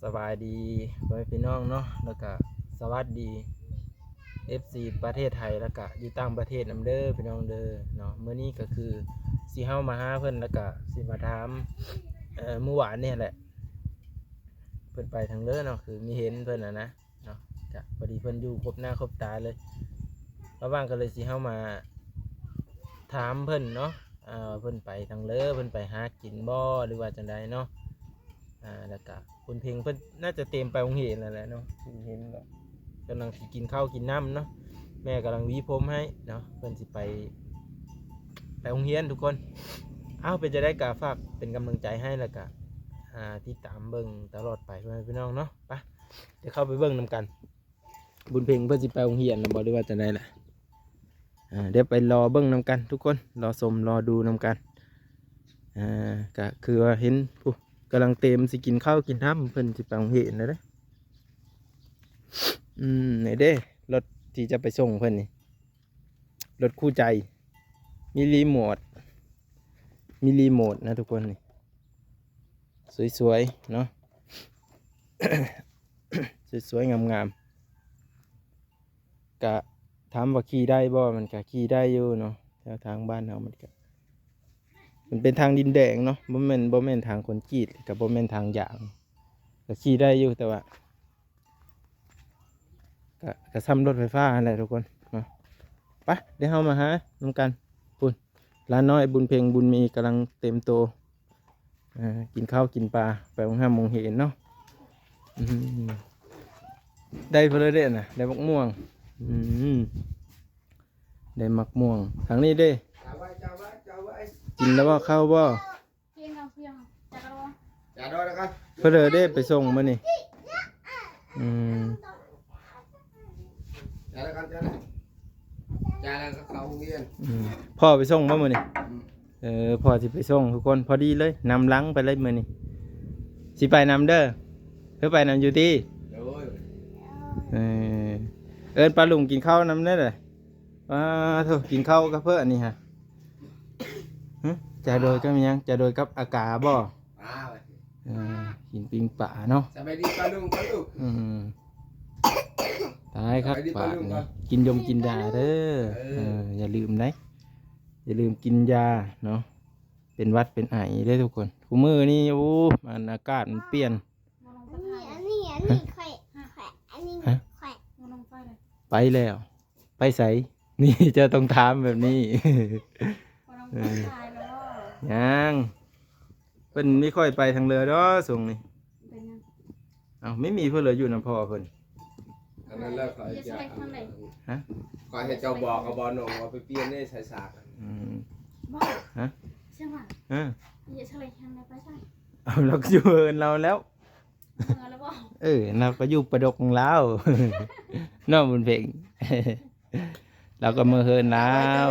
ສະບາຍດີພໍ່ແມ່ພີ່ນ້ອງເນາະ ແລ້ວກະສະຫວັດດີ ເອັຟຊີ ປະເທດໄທ ແລ້ວກະຢູ່ຕ່າງປະເທດນຳເດີພີ່ນ້ອງເດີເນາະ. ມື້ນີ້ກໍຄືຊິເຮົາມາຫາເພິ່ນ ແລ້ວກະຊິມາຖາມ ເອີ ມື້ວານນີ້ແຫຼະ ເພິ່ນໄປທາງເລີເນາະ ຄືມີເຫັນເພິ່ນຫັ້ນນະ ເນາະ ກະພໍດີເພິ່ນຢູ່ຄົບໜ້າຄົບຕາເລີຍ ລະຫວ່າງກໍເລີຍຊິເຮົາມາຖາມເພິ່ນເນາະ ອ່າ ວ່າເພິ່ນໄປທາງເລີ ເພິ່ນໄປຫາກິນບໍ່ ຫຼືວ່າຈັ່ງໃດເນາະ. ອ່າ ແລ້ວກະບຸນເພັງເພິ່ນໜ້າຈະເຕຍມໄປໂຮງຮຽນແລ້ວແຫຼະເນາະ ເຫັນແລ້ວ ກຳລັງຊິກິນເຂົ້າກິນນ້ຳເນາະ ແມ່ກຳລັງຫວີຜົມໃຫ້ເນາະ ເພິ່ນຊິໄປ ໄປໂຮງຮຽນທຸກຄົນ. ເອົ້າ ເປັນຈັ່ງໃດກໍຝາກເປັນກຳລັງໃຈໃຫ້ ແລ້ວກະ ອ່າ ຕິດຕາມເບິ່ງຕະຫຼອດໄປ ພໍ່ແມ່ພີ່ນ້ອງເນາະ. ໄປ ດຽວເຂົ້າໄປເບິ່ງນຳກັນ ບຸນເພັງເພິ່ນຊິໄປໂຮງຮຽນແລ້ວບໍ່ ຫຼືວ່າຈັ່ງໃດລະ? ອ່າ ດຽວໄປລໍເບິ່ງນຳກັນທຸກຄົນ ລໍຊົມລໍດູນຳກັນ. ອ່າ ກະຄືວ່າເຫັນ ຜູ້ ກຳລັງເຕຍມຊິກິນເຂົ້າກິນນ້ຳ ເພິ່ນຊິໄປໂຮງຮຽນແລ້ວເດ້. ອືມ ນີ້ເດ້ ລົດທີ່ຈະໄປສົ່ງເພິ່ນນີ້ ລົດຄູ່ໃຈ ມີຣີໂມດ ມີຣີໂມດນະທຸກຄົນ ນີ້ ສວຍໆເນາະ ສວຍໆງາມໆ. ກະຖາມວ່າຂີ່ໄດ້ບໍ່ ມັນກະຂີ່ໄດ້ຢູ່ເນາະ ແຖວທາງບ້ານເຮົາມັນກະ ມັນເປັນທາງດິນແດງເນາະ ບໍ່ແມ່ນ ບໍ່ແມ່ນທາງຄອນກຣີດ ກະບໍ່ແມ່ນທາງຢາງ ກະຂີ່ໄດ້ຢູ່ ແຕ່ວ່າ ກະ ກະສ່ຳລົດໄຟຟ້າຫັ້ນແຫຼະທຸກຄົນເນາະ. ໄປ ດຽວເຮົາມາຫານຳກັນ ພຸ້ນ ຫຼານນ້ອຍບຸນເພັງບຸນມີກຳລັງເຕຍມໂຕ ເອີ ກິນເຂົ້າກິນປາ ໄປໂຮງຮ່ຳໂຮງຮຽນເນາະ. ອືມ ໄດ້ເພິ່ນເລີຍເດ້ນະ ໄດ້ໝາກມ່ວງ ອືມ ໄດ້ໝາກມ່ວງ. ທາງນີ້ເດ້ ກິນແລ້ວບໍ່ ເຂົ້າບໍ່? ເພິ່ນເລີຍເດ້ໄປສົ່ງມື້ນີ້. ອືມ ຈ້າແລ້ວກໍເຂົ້າໂຮງຮຽນ ອືມ ພໍ່ໄປສົ່ງບໍ່ມື້ນີ້? ອືມ ເອີ ພໍ່ຊິໄປສົ່ງທຸກຄົນ ພໍດີເລີຍ ນຳຫຼັງໄປເລີຍມື້ນີ້ ຊິໄປນຳເດີ ຄືໄປນຳຢູ່ຕິ? ໂດຍ ເອີ ເອີ້ນປ້າລຸງກິນເຂົ້ານຳແດ່ລະ. ປາໂທ້ ກິນເຂົ້າກັບເພິ່ນອັນນີ້ຫະ ຫຶ ຈາໂດຍກັບຫຍັງ? ຈາໂດຍກັບອາກາບໍ່? ປາ ເອີ ກິນປີ້ງປາເນາະ. ສະບາຍດີປ້າລຸງ ປ້າລຸງ ອືມ ຕາຍຄັກ ສະບາຍດີ ປາກນີ້ ປ້າລຸງ ກິນຢົງກິນຢາເດີ ເອີ ເອີ ຢ່າລືມໄດ ຢ່າລືມກິນຢາເນາະ ເປັນຫວັດເປັນໄອເດ້ທຸກຄົນ. ຄູ່ມື້ນີ້ ໂອ້ ມັນ ອາກາດມັນປ່ຽນ ອັນນີ້ ອັນນີ້ ອັນນີ້ ຫະ ຂ້ອຍ ຂ້ອຍ ອັນນີ້ ຫະ ຂ້ອຍ ໄປແລ້ວ ໄປໃສ? ນີ້ເຈົ້າຕ້ອງຖາມແບບນີ້ ບໍ່ຕ້ອງ ເອີ ໄປແລ້ວບໍ່? ຍັງ ເພິ່ນມີຄ່ອຍໄປທາງເລີດອກຊ່ວງນີ້ ເປັນຫຍັງ? ເອົ້າ ມີມີເພິ່ນເລີຍຢູ່ນຳພໍ່ເພິ່ນ ອັນນັ້ນແຫຼະ ຂ້ອຍຈະ ຮະ ຂ້ອຍໃຫ້ເຈົ້າບອກກັບບ່າວໜຸ່ມວ່າໄປປ່ຽນໃນສາຍສາກ ອືມ ບໍ່ ຮະ ເອີ ເອີ ເອົາ ລາວກໍຢູ່ເຮືອນລາວແລ້ວ ເອີ ລາວກໍຢູ່ປະດົກຂອງລາວເນາະ ບຸນເພັງ ລາວກໍເມືອເຮືອນລາວ.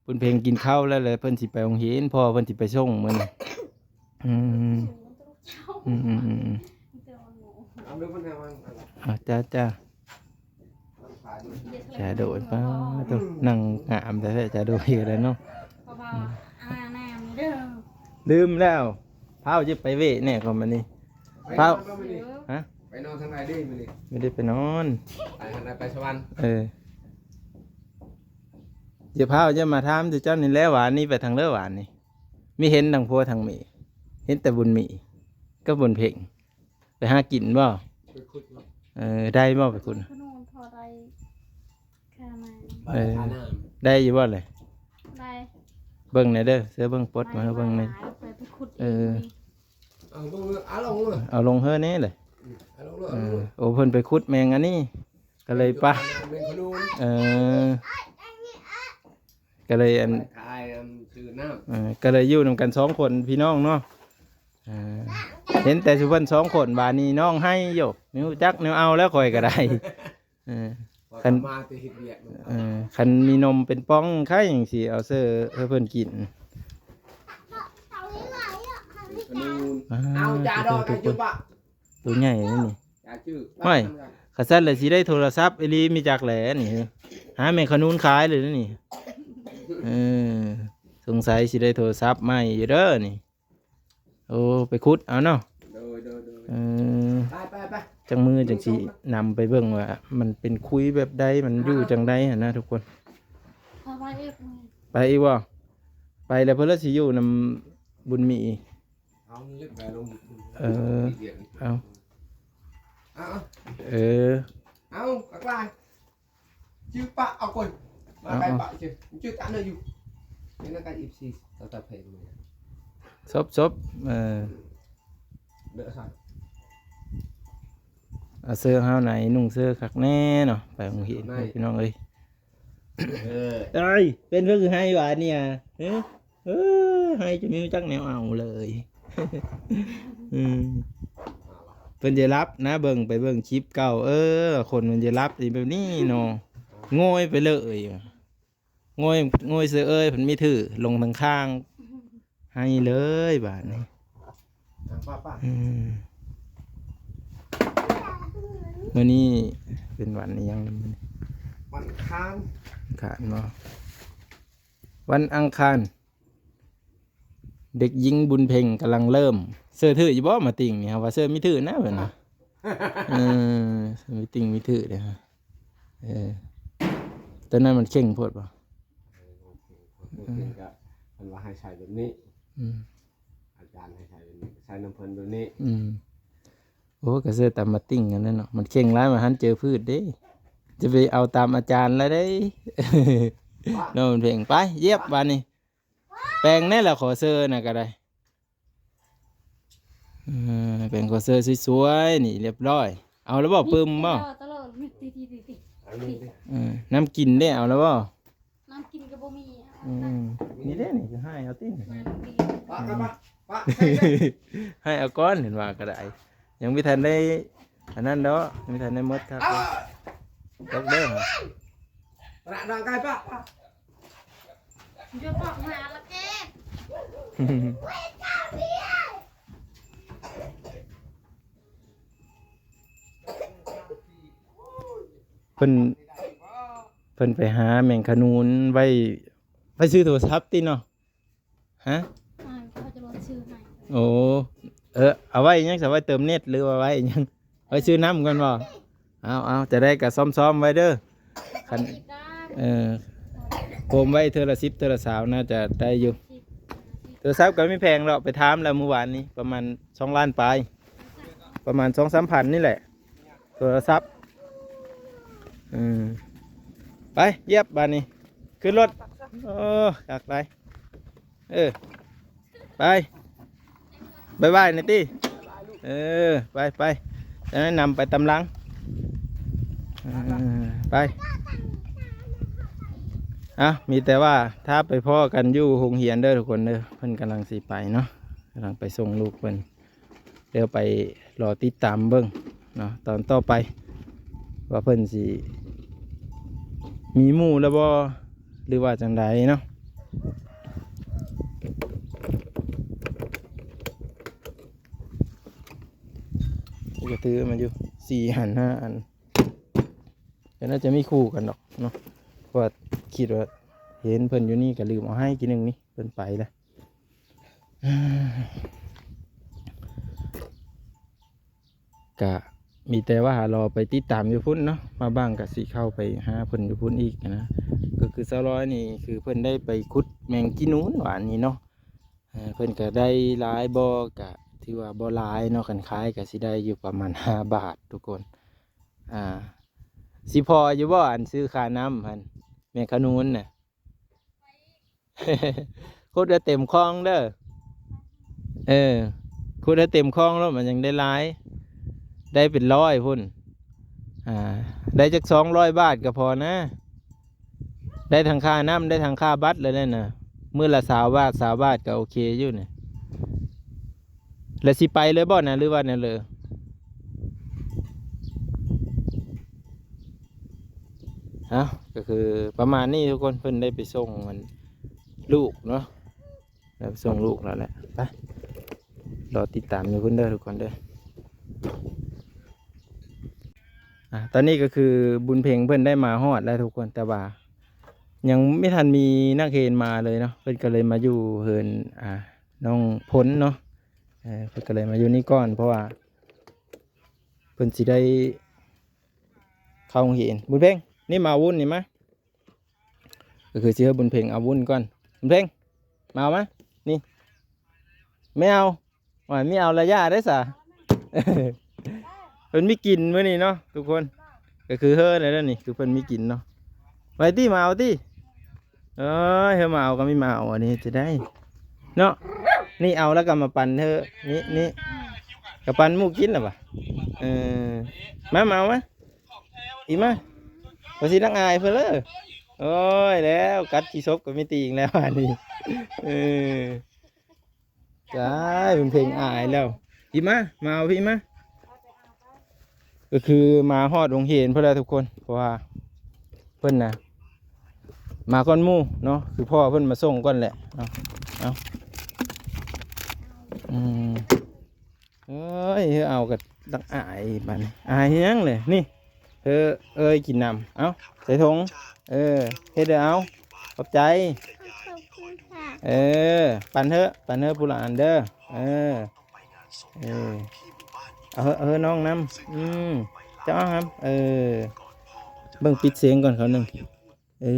ບຸນເພັງກິນເຂົ້າແລ້ວ ແລ້ວເພິ່ນຊິໄປໂຮງຮຽນ ພໍ່ເພິ່ນຊິໄປສົ່ງມື້ນີ້ ອືມ ອືມ ອືມ ອືມ ເອົາເດີ ເພິ່ນໃຫ້ວາງ ອ່າ ຈ້າ ຈ້າ ຈາໂດຍ ປາໂທ້ ນັ່ງງາມແທ້ໆ ຈາໂດຍກໍໄດ້ເນາະ ເພາະວ່າ ອາບນ້ຳເດີ ລືມແລ້ວ ພາວຈະໄປເວະແດ່ກໍມານີ້ ພາວ ຮະ ໄປນອນທາງໃດເດ້ມື້ນີ້? ບໍ່ໄດ້ໄປນອນ ໄປທາງໃດ? ໄປສະຫວັນ ເອີ ຢ່າພາວ ຢ່າມາຖາມເຈົ້ານີ້ແຫຼະ ຫວານນີ້ໄປທາງເລີ ຫວານນີ້ ມີເຫັນທັງຜົວທັງເມຍ ເຫັນແຕ່ບຸນມີກັບບຸນເພັງ ໄປຫາກິນບໍ່? ໄປຂຸດບໍ່? ເອີ ໄດ້ບໍ່ໄປຂຸດ? ຂະໜົມພໍໄດ້ຄ່ານ້ຳ ເອີ ໄດ້ຢູ່ບໍ່ເລີຍ? ໄດ້ ເບິ່ງແດ່ເດີ ເສືອເບິ່ງ ປົດມາໃຫ້ເບິ່ງແດ່ ໄປ ໄປຂຸດ ເອີ ເອົາລົງເລີຍ ເອົາລົງເລີຍ ເອົາລົງເຮີແດ່ເລີຍ ອືມ ເອົາລົງເລີຍ ເອີ ເອົາລົງເລີຍ ໂອ້ ເພິ່ນໄປຂຸດແມງອັນນີ້ ກໍເລີຍປະ ແມງຂະໜູນ ເອີ ກໍເລີຍອັນ ຂາຍອັນຊື້ນ້ຳ ເອີ ກໍເລີຍຢູ່ນຳກັນສອງຄົນພີ່ນ້ອງເນາະ ເອີ ເຫັນແຕ່ຊຸມເພິ່ນສອງຄົນ ບາດນີ້ນ້ອງໄຫ້ຢູ່ ບໍ່ຮູ້ຈັກແນວເອົາແລ້ວຂ້ອຍກໍໄດ້ ເອີ ຄັນ ມາແຕ່ເຮັດວຽກ ເອີ ຄັນມີນົມເປັນປ່ອງໄຄຈັ່ງຊິເອົາເສີໃຫ້ເພິ່ນກິນ ຂະໜູນ ເອົາ ຈ້າດອກ ໂຕໃຫຍ່ນີ້ ໂອ້ຍ ຄັນຊັ້ນລະຊິໄດ້ໂທລະສັບອີ່ຫຼີ ມີຈັກແຫຼະນີ້ ຫາແມ່ຂະໜູນຂາຍເລີຍນີ້ ເອີ ສົງໄສຊິໄດ້ໂທລະສັບໃໝ່ຢູ່ເດີນີ້ ໂອ້ ໄປຂຸດເອົາເນາະ ໂດຍ ໂດຍ ໂດຍ ເອີ ໄປ ໄປ ໄປ ຈັກມື້ຈັ່ງຊິນຳໄປເບິ່ງວ່າມັນເປັນຄຸຍແບບໃດ ມັນຢູ່ຈັ່ງໃດຫັ້ນນະທຸກຄົນ. ເອົາໄປອີກ ໄປອີກບໍ່? ໄປແລ້ວເພິ່ນລະຊິຢູ່ນຳບຸນມີອີກ. ເອົາ ເອີ ເອົາ ເອົາ ເອີ ເອົາ ກະກວາຍ ຈື່ປະເອົາກ່ອນ ມາໄກປະ ເອີ ຈື່ຕາເນີຢູ່ ເປັນນາງການ ເອັຟຊີ ຕາຕາເພງ ສົບໆ ເອີ ເດີຊະ ອາ ເສື້ອເຮົາໃນນຸ່ງເສື້ອຄັກແນ່ເນາະ ໄປໂຮງຮຽນ ໄປ ພີ່ນ້ອງເອີຍ. ເອີ ເອີຍ ເປັນເພິ່ນຄືໄຫ້ຫວານີ້ຫະ ເອີ ເອີ ໄຫ້ຈົນບໍ່ຮູ້ຈັກແນວເອົາເລີຍ. ອືມ ເພິ່ນຈະຫຼັບນະ ເບິ່ງ ໄປເບິ່ງຄລິບເກົ່າ ເອີ ຄົນມັນຈະຫຼັບນີ້ແບບນີ້ເນາະ ໂງຍໄປເລີຍ ໂງຍ ໂງຍເສີເອີຍ ເພິ່ນມີຖືລົງທາງຂ້າງ ໄຫ້ເລີຍບາດນີ້. ອືມ ມື້ນີ້ເປັນວັນອີ່ຫຍັງ? ວັນອັງຄານ ອັງຄານເນາະ ວັນອັງຄານ ເດັກຍິງບຸນເພັງກຳລັງເລີ່ມ. ເສີຖືຢູ່ບໍ່? ມາຕິ່ງນີ້ ເຮົາວ່າເສີມີຖືນະເພິ່ນວ່າ. ເອີ ມີຕິ່ງມີຖືເດ້. ເອີ ຕອນນັ້ນມັນເຄັ່ງໂພດບໍ່? ເອີ ເຄັ່ງ ເພິ່ນວ່າໃຫ້ໃສ່ແບບນີ້. ອືມ ອາຈານໃຫ້ໃສ່ແບບນີ້ ໃສ່ນຳເພິ່ນແບບນີ້. ອືມ ໂອ້ ກະເສີຕາມມາຕິ່ງຫັ້ນແຫຼະເນາະ ມັນເຄັ່ງຫຼາຍ ວ່າຫັ້ນເຈີພືດເດ້ ຈະໄປເອົາຕາມອາຈານລະເດ້. ເນາະ ມັນເຄັ່ງ ໄປ ຢຽບບາດນີ້. ແປງແນ່ລະ ຂໍເຊີນະກະໄດ້. ເອີ ແປງຂໍເຊີສວຍໆ ນີ້ ລຽບຮ້ອຍ. ເອົາລະບໍ່? ປຶ້ມບໍ່? ຕະຫຼອດ ນີ້ ຕິ ຕິ ຕິ ຕິ ເອີ ນ້ຳກິນເດ້ ເອົາລະບໍ່? ນ້ຳກິນກະບໍ່ມີ. ອືມ ນີ້ເດ້ ນີ້ ໃຫ້ເອົາຕິ ນ້ຳກິນ ປະ ປະ ປະ ໃຫ້ເອົາກ່ອນ ເຫັນວ່າກະໄດ້. ຍັງບໍ່ທັນໄດ້ອັນນັ້ນດອກ ຍັງບໍ່ທັນໄດ້ໝົດຄັກ. ເອົາ ຕົກເດີ ປະ ຮ່າງກາຍປະ ປະ ເພິ່ນ ເພິ່ນໄປຫາແມງຂະນູນໄວ້ ໄວ້ຊື້ໂທລະສັບຕິເນາະ. ຮະ? ອ່າ ເຂົາຈະລົດຊື່ໃຫ້. ໂອ້ ເອີ ເອົາໄວ້ຫຍັງຊະ? ໄວ້ເຕີມເນັດ ຫຼືວ່າໄວ້ຫຍັງ? ໄວ້ຊື້ນ້ຳກ່ອນບໍ່? ເອົາ ເອົາ ຈະໄດ້ກະຊ້ອມໆໄວ້ເດີ. ຄັນ ເອີ ໂຮມໄວ້ເທື່ອລະສິບ ເທື່ອລະຊາວ ໜ້າຈະໄດ້ຢູ່. ໂທລະສັບກະມີແພງດອກ ໄປຖາມແລ້ວມື້ວານນີ້ ປະມານສອງລ້ານປາຍ ປະມານສອງສາມພັນນີ້ແຫຼະ. ໂທລະສັບ. ເອີ ໄປ ຢຽບບາດນີ້ ຂຶ້ນລົດ. ໂອ້ ຄັກຫຼາຍ. ເອີ ໄປ ບາຍບາຍແນ່ຕິ. ເອີ ໄປ ໄປ ຈະແນະນຳໄປຕາມຫຼັງ. ເອີ ໄປ. ເອົາ ມີແຕ່ວ່າຖ້າໄປພໍ້ກັນຢູ່ໂຮງຮຽນເດີທຸກຄົນເດີ. ເພິ່ນກຳລັງຊິໄປເນາະ ກຳລັງໄປສົ່ງລູກເພິ່ນ. ດຽວໄປລໍຕິດຕາມເບິ່ງເນາະ ຕອນຕໍ່ໄປ ວ່າເພິ່ນຊິມີໝູ່ແລ້ວບໍ່ ຫຼືວ່າຈັ່ງໃດເນາະ. ກະຖືມາຢູ່ສີ່ອັນ ຫ້າອັນ ກະໜ້າຈະມີຄູ່ກັນດອກເນາະ ເພາະວ່າຄິດວ່າເຫັນເພິ່ນຢູ່ນີ້ ກະລືມເອົາໃຫ້ກີ້ໜຶ່ງນີ້ ເພິ່ນໄປແລ້ວ. ກະມີແຕ່ວ່າລໍໄປຕິດຕາມຢູ່ພຸ້ນເນາະ ມາບາງກະຊິເຂົ້າໄປຫາເພິ່ນຢູ່ພຸ້ນອີກນະ. ກະຄືສາວລອຍນີ້ ຄືເພິ່ນໄດ້ໄປຂຸດແມງກີນູນວານນີ້ເນາະ. ເອີ ເພິ່ນກະໄດ້ຫຼາຍບໍ່? ກະຖືວ່າບໍ່ຫຼາຍເນາະ ຄັນຂາຍກະຊິໄດ້ຢູ່ປະມານຫ້າບາດທຸກຄົນ. ອ່າ ຊິພໍຢູ່ບໍ່ ອັນຊື້ຄ່ານ້ຳຫັ້ນ ແມງຂະນູນນະ? ຂຸດໃຫ້ເຕັມຄອງເດີ. ເອີ ຂຸດໃຫ້ເຕັມຄອງໂລດ ມັນຍັງໄດ້ຫຼາຍ ໄດ້ເປັນຮ້ອຍພຸ້ນ. ອ່າ ໄດ້ຈັກສອງຮ້ອຍບາດກະພໍນະ ໄດ້ທັງຄ່ານ້ຳ ໄດ້ທັງຄ່າບັດແລ້ວນະ. ມື້ລະຊາວບາດ ຊາວບາດກະໂອເຄຢູ່ນະ. ແລ້ວຊິໄປເລີຍບໍ່ນະ ຫຼືວ່າແນວເລີ? ເອົ້າ ກະຄືປະມານນີ້ທຸກຄົນ ເພິ່ນໄດ້ໄປສົ່ງອັນລູກເນາະ ໄດ້ໄປສົ່ງລູກແລ້ວແຫຼະ. ໄປ ລໍຕິດຕາມຢູ່ພຸ້ນເດີທຸກຄົນເດີ. ອ່າ ຕອນນີ້ກະຄືບຸນເພັງເພິ່ນໄດ້ມາຮອດແລ້ວທຸກຄົນ ແຕ່ວ່າຍັງບໍ່ທັນມີນັກຮຽນມາເລີຍເນາະ ເພິ່ນກະເລີຍມາຢູ່ເຮືອນ ອ່າ ນ້ອງພົນເນາະ. ເອີ ເພິ່ນກະເລີຍມາຢູ່ນີ້ກ່ອນ ເພາະວ່າ ເພິ່ນຊິໄດ້ເຂົ້າໂຮງຮຽນ. ບຸນເພັງ ນີ້ມາເອົາວຸ້ນນີ້ມາ. ກໍຄືຊິໃຫ້ບຸນເພັງເອົາວຸ້ນກ່ອນ. ບຸນເພັງ ມາເອົາມາ ນີ້ ແມວ. ໂອ້ຍ ມີເອົາລະຢ່າໄດ້ສະ ເພິ່ນມີກິນມື້ນີ້ເນາະທຸກຄົນ. ກໍຄືເຮີແຫຼະນີ້ ຄືເພິ່ນມີກິນເນາະ. ໄປຕິ ມາເອົາຕິ. ເອີຍ ເຮີມາເອົາກໍມີມາເອົາ ອັນນີ້ຈະໄດ້ເນາະ. ນີ້ເອົາແລ້ວກໍມາປັນເຮີ ນີ້ ນີ້ ກໍປັນໝູກິນລະຫວາ. ເອີ ມາ ມາເອົາມາ ອີກມາ. ວ່າຊິນັກອາຍເພິ່ນເລີ. ໂອ້ຍ ແລ້ວກັດຂີ້ສົບກໍມີຕີອີກແລ້ວ ອັນນີ້ ເອີ. ຈ້າຍ ເພິ່ນເພງອາຍແລ້ວ. ພີ່ມາ ມາເອົາພີ່ມາ. ກໍຄືມາຮອດໂຮງຮຽນພຸ້ນແຫຼະທຸກຄົນ ເພາະວ່າເພິ່ນນະມາກ່ອນໝູ່ເນາະ ຄືພໍ່ເພິ່ນມາສົ່ງກ່ອນແຫຼະເນາະ. ເອົາ ອືມ ເອີຍ ເອົາກໍຕັກອາຍບາດນີ້ ອາຍຫຍັງເລີຍນີ້. ເອີ ເອີຍ ກິນນ້ຳ ເອົາ ໃສ່ຖົງ ເອີ ເຮັດເດີ ເອົາ ຂອບໃຈ ຂອບຄຸນຄ່ະ ເອີ ປັນເຮີ ປັນເຮີຜູ້ລະອັນເດີ ເອີ ເອີ ເອົາເຮີ ເອົາເຮີນ້ອງນຳ ອືມ ເຈົ້າເອົາຫຳ ເອີ ເບິ່ງ ປິດສຽງກ່ອນ ເຂົາໜຶ່ງ ເອີ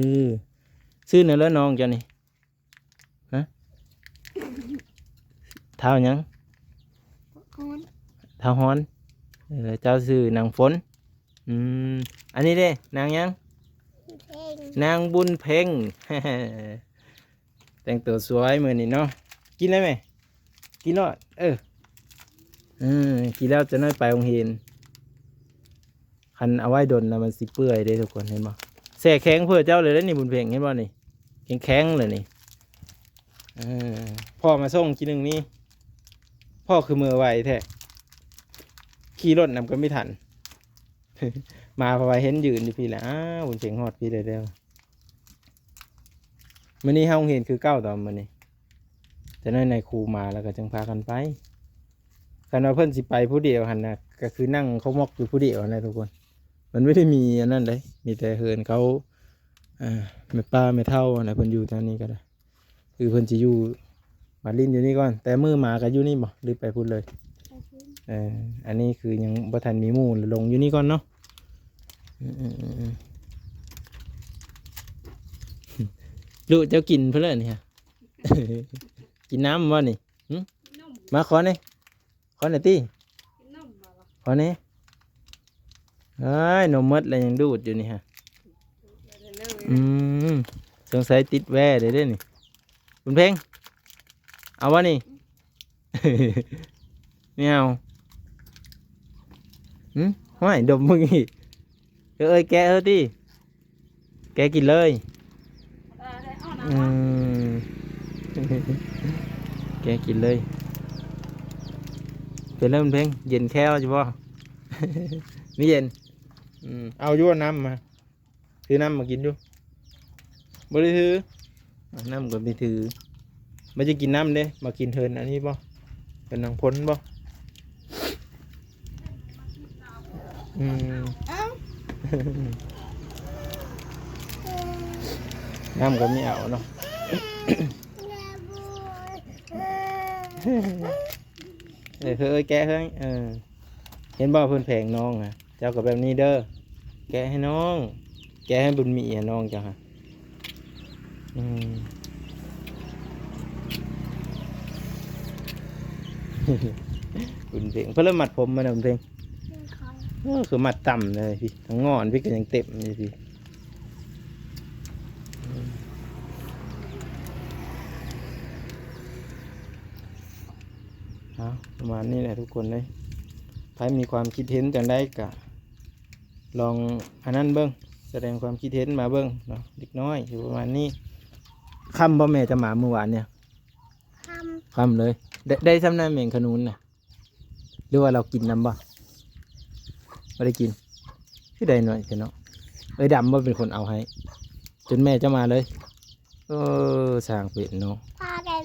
ຊື່ແນວເລີ ນ້ອງເຈົ້ານີ້ ຮະ ທ້າວຫຍັງ? ຮອນ ທ້າວຮອນ ເອີ ເຈົ້າຊື່ນາງຝົນ ອືມ ອັນນີ້ເດ້ ນາງຫຍັງ? ເພັງ ນາງບຸນເພັງ ແຕ່ງຕົວສວຍມື້ນີ້ເນາະ. ກິນໄດ້ໄໝ? ກິນໂລດ ເອີ ເອີ ກິນແລ້ວຈະໜ້ອຍໄປໂຮງຮຽນ. ຄັນເອົາໄວ້ດົນແລ້ວມັນຊິເປື່ອຍເດ້ທຸກຄົນ ເຫັນບໍ່? ແຊ່ແຂງເພື່ອເຈົ້າເລີຍເດ້ນີ້ ບຸນເພັງ ເຫັນບໍ່ນີ້? ແຂງໆເລີຍນີ້ ເອີ ພໍ່ມາສົ່ງທີໜຶ່ງນີ້ ພໍ່ຄືເມືອໄວແທ້ ຂີ່ລົດນຳກໍບໍ່ທັນ ມາເພາະວ່າເຫັນຢືນຢູ່ພີ້ແຫຼະ. ອ້າວ ບຸນເພັງຮອດພີ້ແລ້ວເດີ. ມື້ນີ້ເຮົາໂຮງຮຽນຄືເກົ່າຕອນມື້ນີ້ ຈັກໜ້ອຍນາຍຄູມາແລ້ວກໍຈຶ່ງພາກັນໄປ. ຄັນວ່າເພິ່ນຊິໄປຜູ້ດຽວຫັ້ນນະ ກໍຄືນັ່ງເຂົ້າໝອກຢູ່ຜູ້ດຽວຫັ້ນແຫຼະທຸກຄົນ. ມັນບໍ່ໄດ້ມີອັນນັ້ນເດ້ ມີແຕ່ເຮືອນເຂົາ ເອີ ແມ່ປ້າແມ່ເຖົ້າຫັ້ນນະ ເພິ່ນຢູ່ແຖວນີ້ກໍໄດ້ ຄືເພິ່ນຊິຢູ່ມາຫຼິ້ນຢູ່ນີ້ກ່ອນ. ແຕ່ມື້ມາກໍຢູ່ນີ້ບໍ່ ຫຼືໄປພຸ້ນເລີຍ? ໄປພຸ້ນ ເອີ ອັນນີ້ຄືຍັງບໍ່ທັນມີໝູ່ ລົງຢູ່ນີ້ກ່ອນເນາະ. ເອີໆໆໆ ລູກເຈົ້າກິນເພິ່ນແລ້ວນີ້ ກິນນ້ຳບໍ່ນີ້? ຫຶ ມາຂໍແດ່ ຂໍແດ່ຕິ ຂໍແດ່. ເອີຍ ນົມໝົດແລ້ວຍັງດູດຢູ່ນີ້ຮະ. ອືມ ສົງໄສຕິດແວເດ້ເດ້ນີ້. ບຸນເພັງ ເອົາບໍ່ນີ້? ແມວ ຫຶ ຫ້ວຍ ດົມເບິ່ງອີກ. ເອີຍ ແກະເອີຕິ ແກະກິນເລີຍ. ເອີ ອືມ ແກະກິນເລີຍ. ເປັນແລ້ວບຸນເພັງ ເຢັນແຂ້ວຢູ່ບໍ່? ມີເຢັນ ອືມ ເອົາຢູ່ ນ້ຳມາ ຖືນ້ຳມາກິນຢູ່. ບໍ່ໄດ້ຖື ນ້ຳກໍໄປຖື. ບໍ່ຈະກິນນ້ຳເດ້ ມາກິນເທິນອັນນີ້ບໍ່? ເທິນນາງພົນບໍ່? ອືມ ເອົ້າ ນ້ຳກໍມີເອົາເນາະ. ເອີ ເຮີ້ຍ ແກະເຮີ້ຍ ເອີ ເຫັນບໍ່ ເພິ່ນແພງນ້ອງນະ. ເຈົ້າກໍແບບນີ້ເດີ ແກະໃຫ້ນ້ອງ ແກະໃຫ້ບຸນມີໃຫ້ນ້ອງເຈົ້າຫະ. ອືມ ບຸນເພັງ ເພິ່ນເລີ່ມມັດຜົມມາແລ້ວ ບຸນເພັງ. ເອີ ຄືມັດຕ່ຳເລີຍພີ້ ທັງງອນພີ້ກໍຍັງເຕັມຢູ່ພີ້. ເອົາ ປະມານນີ້ແຫຼະທຸກຄົນເອີຍ. ໃຜມີຄວາມຄິດເຫັນຈັ່ງໃດກະລອງອັນນັ້ນເບິ່ງ ສະແດງຄວາມຄິດເຫັນມາເບິ່ງເນາະ ເດັກນ້ອຍຢູ່ປະມານນີ້. ຄ່ຳບໍ່ແມ່ຈະມາມື້ວານນີ້? ຄ່ຳ ຄ່ຳເລີຍ. ໄດ້ ໄດ້ຊ່ຳນະແມງຂະໜູນນະ ຫຼືວ່າລາວກິນນຳບໍ່? ບໍ່ໄດ້ກິນ ຄືໄດ້ໜ້ອຍແທ້ເນາະ. ເອີຍດຳບໍ່ເປັນຄົນເອົາໃຫ້ ຈົນແມ່ເຈົ້າມາເລີຍ. ເອີ ຊ່າງເປັນເນາະ. ພໍ່ໄດ້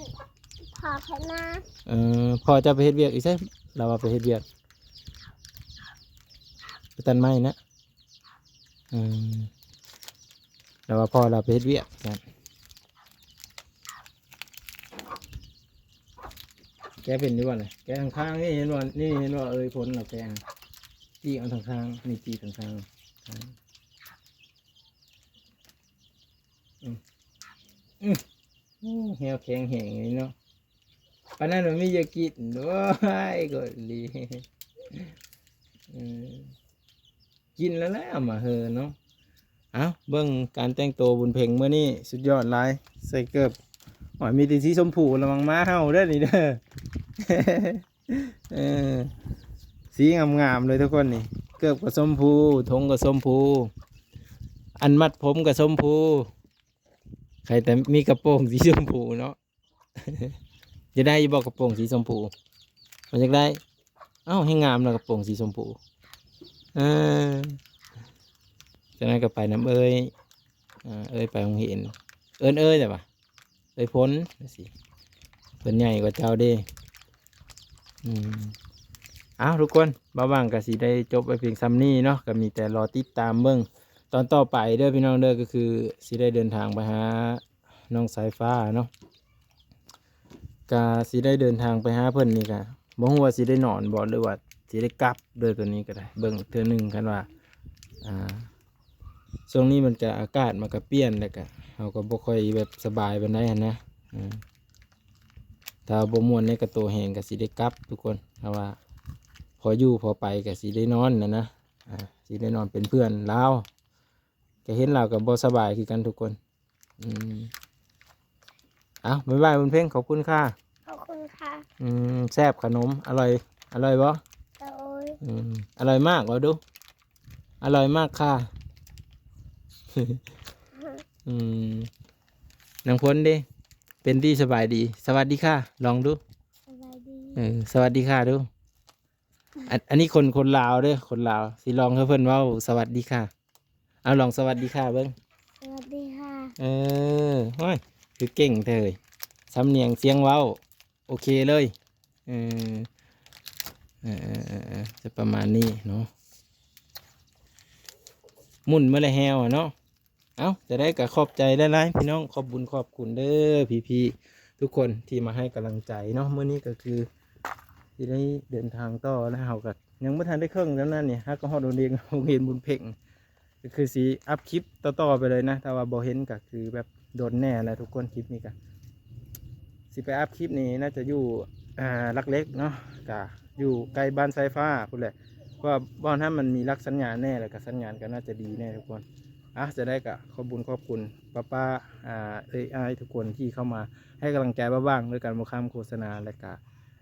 ພໍ່ເພິ່ນມາ. ເອີ ພໍ່ເຈົ້າໄປເຮັດວຽກຢູ່ໃສ? ລາວວ່າໄປເຮັດວຽກ ໄປຕັດໄມ້ນະ. ເອີ ລາວວ່າພໍ່ລາວໄປເຮັດວຽກຊັ້ນ. ແກະເປັນຢູ່ບໍ່ນະ? ແກະຂ້າງໆ ນີ້ເຫັນບໍ່? ນີ້ເຫັນບໍ່ເອີຍ ຜົນລາວແກະ. ຈີກເອົາທາງຂ້າງ ນີ້ຈີກທາງຂ້າງ ອືມ ອືມ ໂອ້ ແຮວແຂງແຮງນີ້ເນາະ ປານນັ້ນມັນມີຢາກິນ ໂອ້ຍ ກໍດີ ເອີ ກິນແລ້ວແຫຼະ ເອົາມາເຫີເນາະ. ເອົ້າ ເບິ່ງການແຕ່ງໂຕບຸນເພັງມື້ນີ້ ສຸດຍອດຫຼາຍ ໃສ່ເກີບ ໂອ້ຍ ມີແຕ່ສີຊົມພູລະມັງ ໝາເຫົ່າເດີນີ້ເດີ ເອີ ສີງາມໆເລີຍທຸກຄົນນີ້ ເກີບກໍຊົມພູ ຖົງກໍຊົມພູ ອັນມັດຜົມກໍຊົມພູ ໃຄ່ແຕ່ມີກະໂປງສີຊົມພູເນາະ. ຢາກໄດ້ຢູ່ບໍ່ກະໂປງສີຊົມພູ? ມັນຢາກໄດ້. ເອົ້າ ແຮງງາມເນາະກະໂປງສີຊົມພູ. ເອີ ຈັ່ງນັ້ນກໍໄປນຳເອີຍ ເອີຍໄປໂຮງຮຽນ ເອີ້ນເອີຍແຕ່ວ່າ ເອີຍພົນ ຈັ່ງຊີ້ ເພິ່ນໃຫຍ່ກວ່າເຈົ້າເດ້. ອືມ ເອົ້າ ທຸກຄົນ ບ່າວຫວ່າງກໍຊິໄດ້ຈົບໄວ້ພຽງຊ່ຳນີ້ເນາະ ກໍມີແຕ່ລໍຕິດຕາມເບິ່ງຕອນຕໍ່ໄປເດີພີ່ນ້ອງເດີ ກໍຄືຊິໄດ້ເດີນທາງໄປຫາ ນ້ອງສາຍຟ້າເນາະ ກະຊິໄດ້ເດີນທາງໄປຫາເພິ່ນນີ້ກະບໍ່ຮູ້ວ່າຊິໄດ້ນອນບໍ່ ຫຼືວ່າຊິໄດ້ກັບເດີ ໂຕນີ້ກໍໄດ້ ເບິ່ງເທື່ອໜຶ່ງ ຄັນວ່າ ອ່າ ຊ່ວງນີ້ມັນກະ ອາກາດມັນກະປ່ຽນ ແລ້ວກະເຮົາກໍບໍ່ຄ່ອຍແບບສະບາຍປານໃດຫັ້ນນະ. ເອີ ຖ້າບໍ່ມ່ວນໃນກະໂຕແຮງກະຊິໄດ້ກັບທຸກຄົນ ຖ້າວ່າພໍຢູ່ພໍໄປກະຊິໄດ້ນອນຫັ້ນນະ ອ່າ ຊິໄດ້ນອນເປັນເພື່ອນລາວ ກະເຫັນລາວກະບໍ່ສະບາຍຄືກັນທຸກຄົນ. ອືມ ເອົ້າ ບາຍບາຍບຸນເພັງ ຂອບຄຸນຄ່ະ. ຂອບຄຸນຄ່ະ. ອືມ ແຊບຂະໜົມ ອະລ່ອຍ ອະລ່ອຍບໍ່? ໂດຍ. ອືມ ອະລ່ອຍມາກ ເວົ້າດູ ອະລ່ອຍມາກຄ່ະ. ອືມ ນາງພົນເດ ເປັນດີ ສະບາຍດີ ສະຫວັດດີຄ່ະ ລອງດູ ສະຫວັດດີ. ເອີ ສະຫວັດດີຄ່ະດູ. ອັນ ອັນນີ້ຄົນ ຄົນລາວເດີ ຄົນລາວ ຊິລອງໃຫ້ເພິ່ນເວົ້າສະຫວັດດີຄ່ະ. ເອົາ ລອງສະຫວັດດີຄ່ະເບິ່ງ. ສະຫວັດດີຄ່ະ. ເອີ ໂອ້ຍ ຄືເກັ່ງແທ້ເອີຍ ສຳນຽງສຽງເວົ້າໂອເຄເລີຍ. ເອີ ເອີ ເອີ ເອີ ຈະປະມານນີ້ເນາະ ໝຸ່ນມື້ລະແຮວເນາະ. ເອົ້າ ຈັ່ງໃດກໍຂອບໃຈຫຼາຍໆ ພີ່ນ້ອງ ຂອບບຸນຂອບຄຸນເດີ ພີ່ໆ ທຸກຄົນທີ່ມາໃຫ້ກຳລັງໃຈເນາະ. ມື້ນີ້ກໍຄືຊິໄດ້ເດີນທາງຕໍ່ແລ້ວ ເຮົາກໍຍັງບໍ່ທັນໄດ້ເຄິ່ງແລ້ວນັ້ນນີ້ ຫາກໍຮອດໂຮງຮຽນ ໂຮງຮຽນບຸນເພັງ ກໍຄືຊິອັບຄລິບຕໍ່ໆໄປເລີຍນະ. ຖ້າວ່າບໍ່ເຫັນກໍຄືແບບດົນແນ່ແຫຼະທຸກຄົນ. ຄລິບນີ້ກໍຊິໄປອັບຄລິບນີ້ ໜ້າຈະຢູ່ ອ່າ ຫຼັກເຫຼັກເນາະ ກະຢູ່ໃກ້ບ້ານສາຍຟ້າພຸ້ນແຫຼະ ເພາະວ່າບ່ອນນັ້ນມັນມີຫຼັກສັນຍານແນ່ ແລ້ວກະສັນຍານກໍໜ້າຈະດີແນ່ທຸກຄົນ. ອ່ະ ຈັ່ງໃດກໍຂອບບຸນຂອບຄຸນປ້າໆ ອ່າ ເອີຍອ້າຍທຸກຄົນທີ່ເຂົ້າມາໃຫ້ກຳລັງໃຈບ້າວຫວ່າງ ໂດຍການບໍ່ຂ້າມໂຄສະນາ ແລ້ວກະ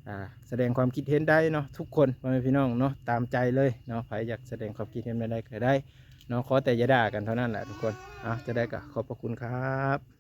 ອ່າ ສະແດງຄວາມຄິດເຫັນໄດ້ເນາະ ທຸກຄົນ ພໍ່ແມ່ພີ່ນ້ອງເນາະ ຕາມໃຈເລີຍເນາະ. ໃຜຢາກສະແດງຄວາມຄິດເຫັນແນວໃດກໍໄດ້ເນາະ ຂໍແຕ່ຢ່າດ່າກັນເທົ່ານັ້ນແຫຼະທຸກຄົນ. ອ່ະ ຈັ່ງໃດກໍຂອບພະຄຸນຄັບ.